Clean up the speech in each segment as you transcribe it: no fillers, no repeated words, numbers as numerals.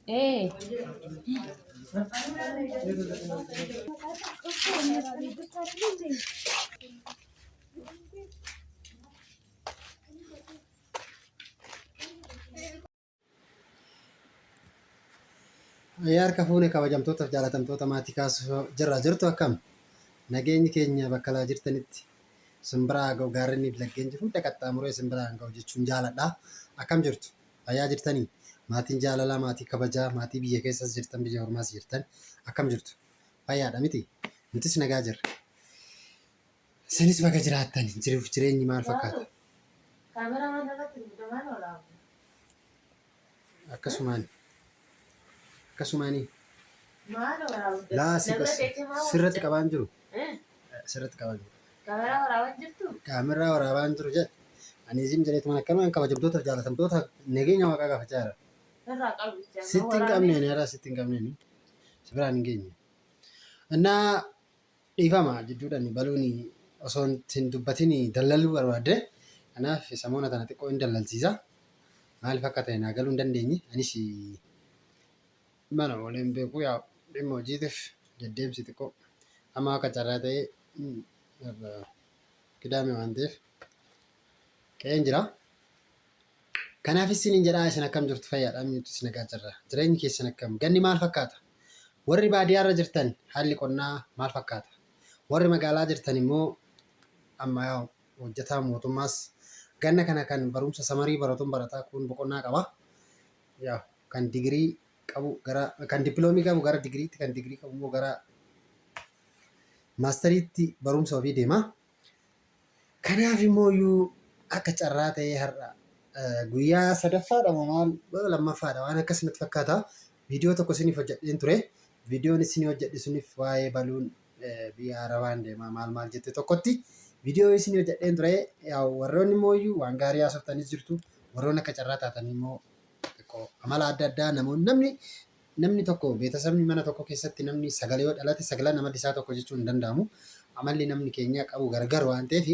Ee. Ayyaa harka fuune kabajamtootaaf jaalatamtoota maatii kaasuu jirra jirtu akkam nageenyi keenya bakka laa jirtanitti simbira haa ga'u gaarreniif laggeen jiru hunda qaxxaamuree simbira haa ga'u jechuun jaaladha. Akkam jirtu fayyaa jirtanii maatiin jaalalaa maatii kabajaa maatii biyya keessas jirtan biyya ormaas jirtan akkam jirtu fayyaadha miti nutis nagaa jirra. Isinis baga jiraattan jiruuf jireenyi maal fakkaata? Akkasumaan. Akkasumaanii. Laa si sirratti qabaan jiru. Sirratti qabaan jiru. Kaameraa waraabaa hin jiru jedhe. Ani isin jedheetuma akkanumaan kabajamtootaaf jaalatamtoota nageenya waaqaa gaafachaa jira. Sitti hin qabne ani har'a sitti hin qabne ani. Si biraan hin geenye. Innaa Dhiifama jidduudhan baluun osoo hin dubbatin dallaluu barbaadde. Kanaaf samoona tana xiqqoo hin dallalsiisa. Maaliif akka ta'e naa galuu hin dandeenye. Anis mana oolee hin beeku yaa dhimma hojiitiif deddeemsi xiqqoo amma akka carraa ta'ee kidaame waan ta'eef qe'een jira. Kanaaf isiniin jedhaa isin akkam jirtu fayyaadha nutis nagaa jirra. Jireenyi keessan akkam? Ganni maal fakkaata? Warri baadiyyaarra jirtan haalli qonnaa maal fakkaata? Warri magaalaa jirtan immoo amma yaa hojjetaa mootummaas ganna kana kan barumsa samarii baratuun barataa kun boqonnaa qaba. Yaa kan digirii qabu gara kan dippiloomi qabu gara digiriitti kan digirii qabu immoo gara maastariitti barumsa ofii deema. Kanaaf immoo iyyuu akka carraa ta'ee har'a guyyaa sadaffaadha moo maal lammaffaadha waan akkas natti fakkaata. Viidiyoo tokko isiniif hojjedheen ture. Viidiyoon isinii hojjedhe sunif waa'ee baluun biyya Arabaan deema maal maal jette tokkotti viidiyoo isinii hojjedheen ture. Warroonni immoo iyyuu waan gaarii haasoftanis jirtu. Warroonni akka carraa taatan immoo xiqqoo amala adda addaa namoonni namni Namni tokko beetasabni mana tokko keessatti namni sagalee yoo dhalate sagalan amalli isaa tokko jechuun hin danda'amu. Amalli namni keenya qabu gargar waan ta'eef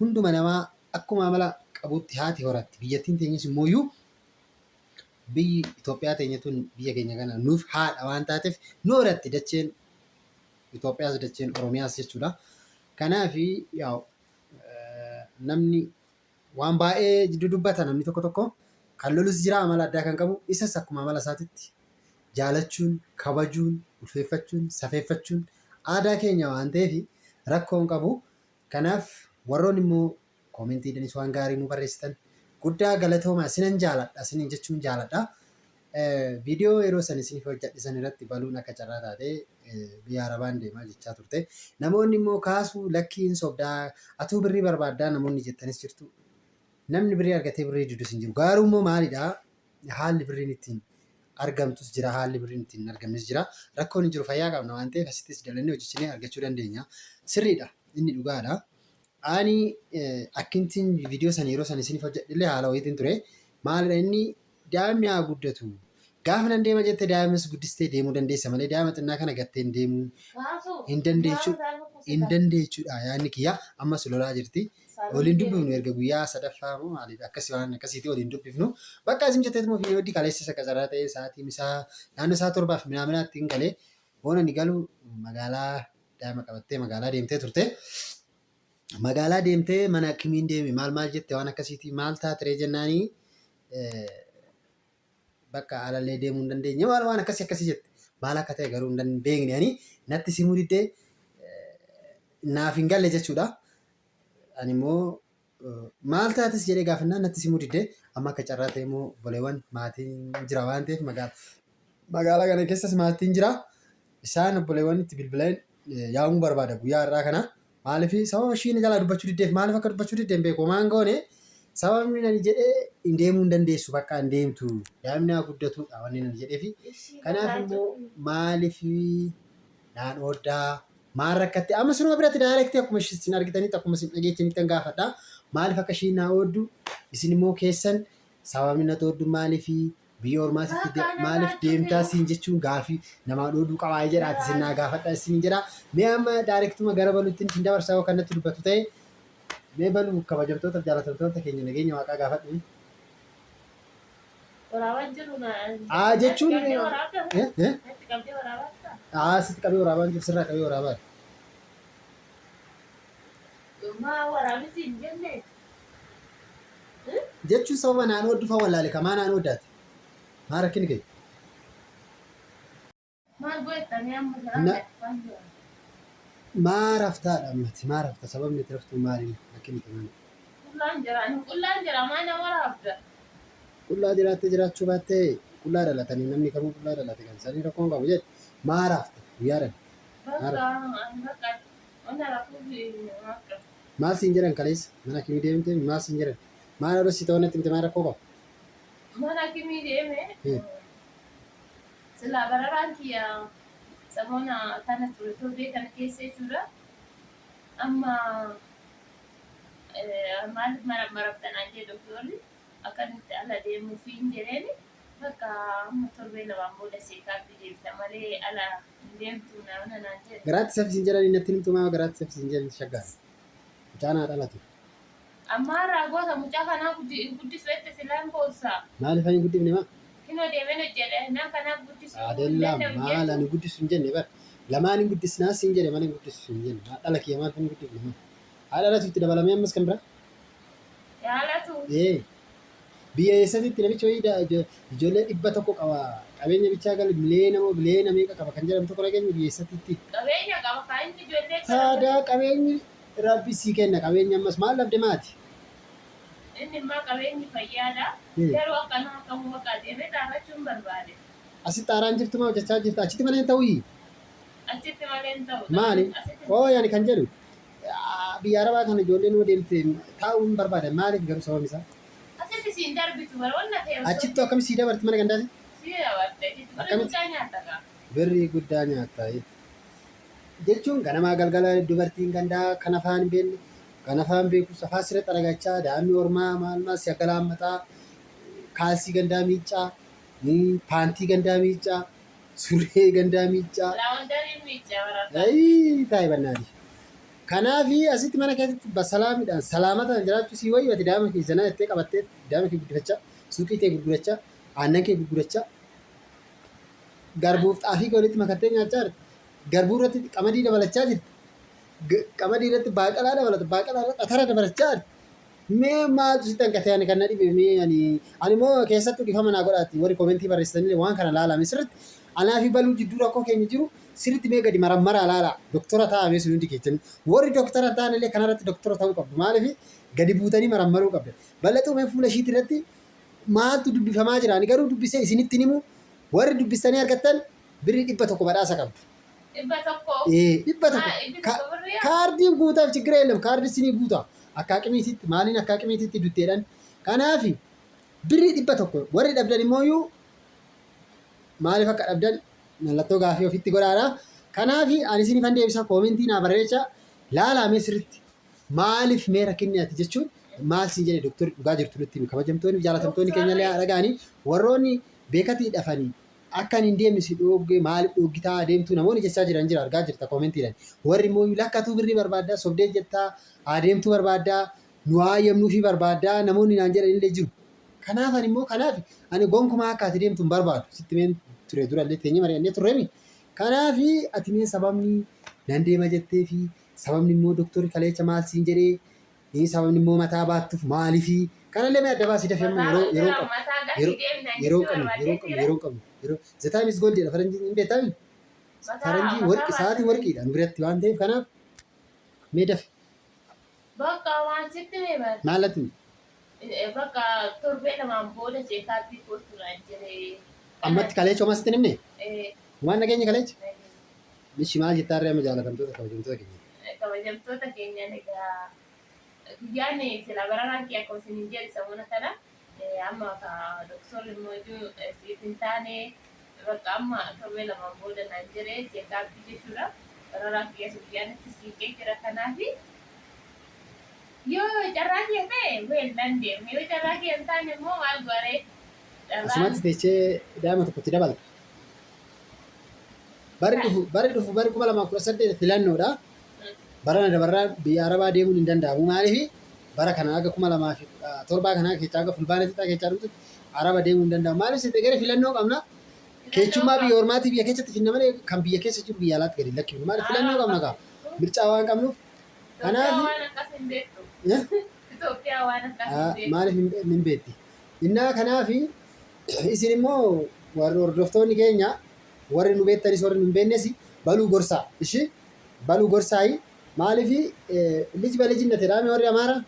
hunduma namaa akkuma amala qabutti haati horatti. Biyyattiin teenyas immooyyuu biyyi Itoophiyaa teenya tun biyya keenya kana nuuf haadha waan taateef nu horatti dacheen Itoophiyaas dacheen Oromiyaas jechuudha. Kanaaf yaa'u namni Waan baay'ee dudubbata namni tokko tokko. Kan lolus jira amala addaa kan qabu. Isas akkuma amala isaatitti jaalachuun, kabajuun, ulfeeffachuun, safeeffachuun aadaa keenya waan ta'eef rakkoo hin qabu. Kanaaf warroonni immoo koomentiidhanis waan gaarii nu barreessitan guddaa galatoomaa isinan jaaladha isiniin jechuun jaaladha. Viidiyoo yeroo san isiniif hojjedhe san irratti baluun akka carraa taate biyya Arabaan deemaa jechaa turte. Namoonni immoo kaasuu lakkii hin sobdaa atuu birrii barbaaddaa namoonni jettanis jirtu. Namni birrii argatee birrii didus hin jiru. Garuu immoo maalidha haalli birriin ittiin argamtus jira haalli birriin ittiin hin argamnes jira. Rakkoon hin jiru fayyaa qabna waan ta'eef asittis dalannee hojjechinee argachuu dandeenya. Sirriidha inni dhugaadha. Ani akkintiin viidiyoo sana yeroo sana isiniif hojjedhe illee haala wayiitiin ture. Maalidha inni Daa'imni haa guddatu. Gaafa nan deema jette daa'imas guddistee deemuu dandeessa malee daa'ima xinnaa kana gattee hin deemuu hin dandeechu hin dandeechuudha yaadni kiyya ammas lolaa jirti. Waliin dubbifnu erga guyyaa sadaffaa moo maalidha akkasi waan akkasiiti waliin dubbifnu. Bakka isin jetteetuma fi hojii kaleessa isa qacaraa ta'ee sa'aatii misaa naannoo sa'a torbaaf minaaminaatti hin galee boona ni galu magaalaa daa'ima qabattee magaalaa deemtee turte. Magaalaa deemtee mana akkimiin deemi maal maal jette waan akkasiiti maal taatiree jennaanii bakka alallee deemuu hin dandeenye maal waan akkasii akkasii jette maal akka ta'e garuu hin beekne ani natti simuu diddee naaf hin galle jechuudha. Ani immoo maal taates jedhee gaafannaan natti simuu diddee amma akka carraa ta'e immoo obboleewwan maatiin jira waan ta'eef magaalaa kana keessas maatiin jira. Isaan obboleewwan itti bilbileen yaamuu barbaada guyyaa har'aa kana. Maaliif sababa ishiin jalaa dubbachuu diddeef maaliif akka dubbachuu didde hin beeku. Homaa hin goone sababni nani jedhee hin deemuu hin dandeessu bakka hin deemtu daa'imni haa guddatudha wanni nani jedheefi. Kanaaf immoo maaliif naan ooddaa maal rakkatte amma sinuma biratti daayirektii akkuma isin argitanitti akkuma isin dhageechanitti hin gaafadha. Maaliif akka ishiin naa ooddu isin immoo keessan sababni na ooddu maaliifi Biyya ormaatitti de- maaliif deemtaa siin jechuun gaafii namaa dhooduu qabaa jedhaati isin naa gaafadha isin jedha. Mee amma daayirektuma gara baluutti isin dabarsaa yoo kan natti dubbatu ta'e mee balu kabajamtoota fi jaalatamtoota keenya nageenya waaqaa gaafadhu. Waraabaan jiru na. Aa jechuun Qabdee waraabda. Eh eh Natti qabdee waraabaa. Aa sitti qabee waraabaan jiru sirraa qabee waraabaa. Maa waraabisi hin jenne. Jechuun sababa naan ooddu fa wallaale kamaa naan ooddaate. Maa rakkinni kee? Maal godhattanii amma saraan Na waan jiran. maa raftaadha ammati maa rafta sababni itti raftu maali rakkinni kee maali? Qullaan jira. Ani qullaan jira. Maa nama raafta? Qullaa jiraattee jiraachuu baattee qullaa dhalatanii namni kamuu qullaa dhalate kan isaanii rakkoon qabu jedhe maa rafta guyyaadhaan maa Bakka rafta. ani bakka wanna rafuuf bakka. Maal siin jedhan kaleessa mana kimii deemtee maal siin jedhan maal odoo si ta'uu natti himte maal rakkoo qaba? Mana kimii deeme silaa bararaan kiyya samoona kana ture torbee kana keessa jechuudha. Amma maaliif marabtanaan jedhe doktorri akkanitti ala deemuuf hin jedheeni bakka amma torbee lamaan booda seekaatti deebita malee ala hin deemtu naana naan jedhe. Garaatti saffisiin jedhanii natti himtu maa garaatti saffisiin jedhan shaggaara. Mucaan haa dhalatu. Amma har'aa goota mucaa kanaa guddisu jette silaan boossaa. Maaliif ani guddifne maa? Kinoo deemeen hojjedha nan kanaa guddisuu hin Adellaam danda'u maal jettu. ani guddisu hin jenne bar. Lamaan hin guddisnaa siin jedhe malee hin guddisu hin jenne. Haa dhala kiyya maaliif hin guddifne maa? Haa dhalatu itti dabalamee ammas kan biraa? Yaalatu. Ee biyya eessatti namichi wayii ijoollee 100 qaba qabeenya bichaa galu miliyoona moo biliyoona meeqa qaba kan jedhamu tokko dhageenye biyya eessatti. Qabeenya qaba kan inni ijoollee kana. Saadaa qabeenyi rabbi sii kenna qabeenya ammas maal dhabde maati? Inni immoo qabeenyi fayyaadha. Garuu akka nama kamuu bakka deemee xaarrachuun barbaade. Asitti xaaraan jirtu maa hojjechaa jirta achitti malee hin ta'uu? Achitti malee hin ta'u. Maali? Asitti Oo yaani kan jedhu biyya arabaa kana ijoolleen yoo deemte taa'uu hin barbaadan maaliif garuu sababni isaa? Asitti siin darbitu bara wanna ta'e osoo Achittu akkami sii dabarti mana gandaati? sii dabarte achitti bara Akkamitti? guddaa nyaata gaa. Birrii guddaa nyaatta. Jechuun ganamaa galgala dubartiin gandaa kan afaan hin beekne kan afaan beekus afaan sirra xaragachaa daa'imni ormaa maal maal si aggalaammataa kaalsii gandaa miiccaa paantii gandaa miiccaa surree gandaa miiccaa. Laawundariin miicca barata. Ayii taa'e bannaati. Kanaaf asitti mana keessatti basalaamidhaan salaamataan jiraachuu sii wayyu ati daa'ima kee zanaa jettee qabattee daa'ima kee guddifachaa suuqii kee gurgurachaa aannan kee gurgurachaa garbuuf xaafii kee walitti makattee nyaachaa jirta. Garbuu irratti qamadii dabalachaa jirta. Qamadii irratti baaqelaa dabalata baaqelaa irratti atara dabalachaa jirta. Mee maaltu sitti hanqatee ani kan na dhibe mee ani ani immoo keessattuu dhifama naa godhaati warri koomentii barreessitanillee waan kana laalame sirritti anaa fi baluu jidduu rakkoo keenya jiru sirritti mee gadi marammaraa laalaa doktora ta'aa mee sun hundi keessan warri doktora ta'an illee kanarratti doktora ta'uu qabdu maaliif gadi buutanii marammaruu qabda bal'atuu mee fuula ishiitti irratti maaltu dubbifamaa jira ani garuu dubbisee isinitti himu warri dubbistanii argattan birrii 100 badhaasa qabdu. 100. Ee 100. Maa 100 birriyaa? Kaardiin guutaaf chiggiree የለም kaardii sinii guuta akka aqimiititti maaliin akka aqimiititti dutteedhan kanaaf birrii 100 warri dhabdan immoo maaliif akka dhabdan mallattoo gaafii ofitti godhaadha. Kanaaf ani isinifan deebisa koomentii naa barreessa laalaa mee sirritti maaliif mee rakkinni ati jechuun maal siin jedhe doktorri dhugaa jirtu nutti himi kabajamtoonni fi jaalatamtoonni keenya illee dhaga'anii warroonni beekatii dhafanii akka hin deemne si dhoogge maaliif dhooggitaa adeemtuu namoonni jechaa jiran jira argaa jirta koomentiidhaan warri immoo lakkatuu birrii barbaaddaa sobdee jettaa adeemtuu barbaaddaa nu hayyamnuufii barbaaddaa namoonni naan jedhan illee jiru. Kanaaf ani immoo kanaaf ani gonkumaa akka ati deemtu hin barbaadu sitti meen ture durallee teenyee mari'annee turreemi. Kanaaf ati mee sababni nan deema jettee fi sababni immoo doktorri kaleecha maal siin jedhee sababni immoo mataa baattuuf maaliifi kanallee mee adda baasii dafee amma yeroo yeroo qabu yeroo yeroo qabnu yeroo qabnu yeroo qabnu yeroo the time is gold jedha faranjiin hin beektaami faranjii warqi sa'aatii warqiidha nu biratti waan ta'eef kanaaf mee dafe. Bakka waan sitti mee bar. Maal ati? Bakka torbee lamaan booda cheekaappii kootu naan jedhee. Ammatti kaleecha homaa sitti hin himne? Homaan nageenya kaleecha? Mishi maal jettaa irree amma jaalatamtoota kabajamtoota keenya? Kabajamtoota keenyaan egaa guyyaan sila bararaan kee akkuma isin jedhe sammuna kana amma ka doktorri immoo iyyuu siif hin taane bakka amma torbee lamaan booda naan jedhee cheekaappii jechuudha. Bararaan kiyyaas guyyaan itti siiqee jira kanaafi yoo carraa kee ta'e weel nan deema yoo carraa kee hin taane immoo maal godhee carraan Asumatti teechee daa'ima tokkotti dabalta. Barri dhufu barri dhufu barri 2018 filannoodha. Barana dabarraa biyya Arabaa deemuun hin danda'amu. Maaliif Bara kana haga 2017 kanaa keessaa haga fulbaana xixiqqaa keessaa dhumtutti Araba deemuu hin danda'amu. Maaliif sitti gara filannoo qabna. Keechummaa biyya ormaatii biyya keessatti finna malee kan biyya keessa jiru biyya alaatti gadi hin lakkifnu. Maaliif filannoo qabna kaa mircaa waan qabnuuf. Itoophiyaa Kanaaf waan akkas hin beektu. eh? Itoophiyaa waan akkas hin beektu. Maaliif hin beekti. Innaa kanaaf isin immoo warri hordoftoonni keenya warri nu beektanis warri nu hin beeknes baluu gorsaa ishi baluu gorsaayi maaliif lij balijinnat jedhaame warri Amaaraa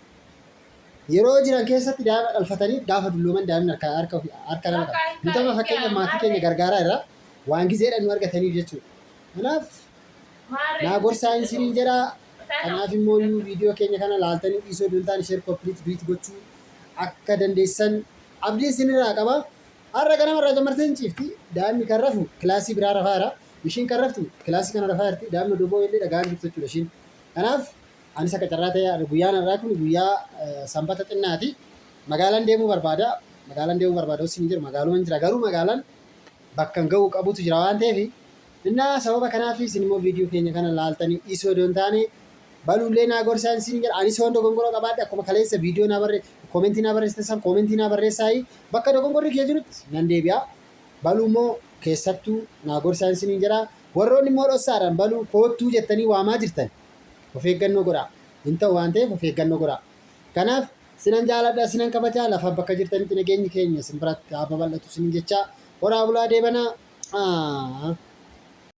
yeroo jiran keessatti daa'ima dhalfatanii gaafa dullooman daa'imni harka harka harka nama qaba. Nuti amma fakkeenyaaf maatii keenya gargaaraa irraa waan gizeedhaan nu argataniif jechuudha. Kanaaf naa gorsaa isiniin jedhaa. Kanaaf immoo iyyuu viidiyoo keenya kana laaltanii dhiisuu osoo hin taane share complete duet gochuu akka dandeessan abdii isinirraa qaba. Har'a ganama irraa jammartee hin ciifti. Daa'imni kan rafu kilaasii biraa rafaa jira. Ishiin kan raftu kilaasii kana rafaa jirti. Daa'imni odoo boo'u illee dhaga'aa hin jirtu jechuudha ishiin. Kanaaf anis akka carraa ta'ee guyyaan har'aa kun guyyaa sanbata xinnaati. Magaalaan deemuu barbaada. Magaalaan deemuu barbaada osoo hin jiru magaaluma hin jira. Garuu magaalaan bakka hin ga'uu qabutu jira waan ta'eef innaa sababa kanaaf isin immoo viidiyoo keenya kana laaltanii dhiisuu odoo hin taane baluullee naa gorsaa isin jedha. Anis waan dogongora qabaadhe akkuma kaleessa viidiyoo naa barree koomentii naa barreessitan san koomentii naa barreessaayi bakka dogongorri kee jirutti nan deebi'a. Baluu immoo keessattuu naa gorsaa isin jedha. Warroonni immoo dhossaadhaan baluu koottuu jettanii waamaa jirtan of eeggannoo godhaa. Hin ta'u waan ta'eef of eeggannoo godhaa. Kanaaf sinan jaaladha sinan kabajaa lafa bakka jirtanitti nageenyi keenya isin biratti haa babal'atu isinin jechaa horaa bulaa deebanaa.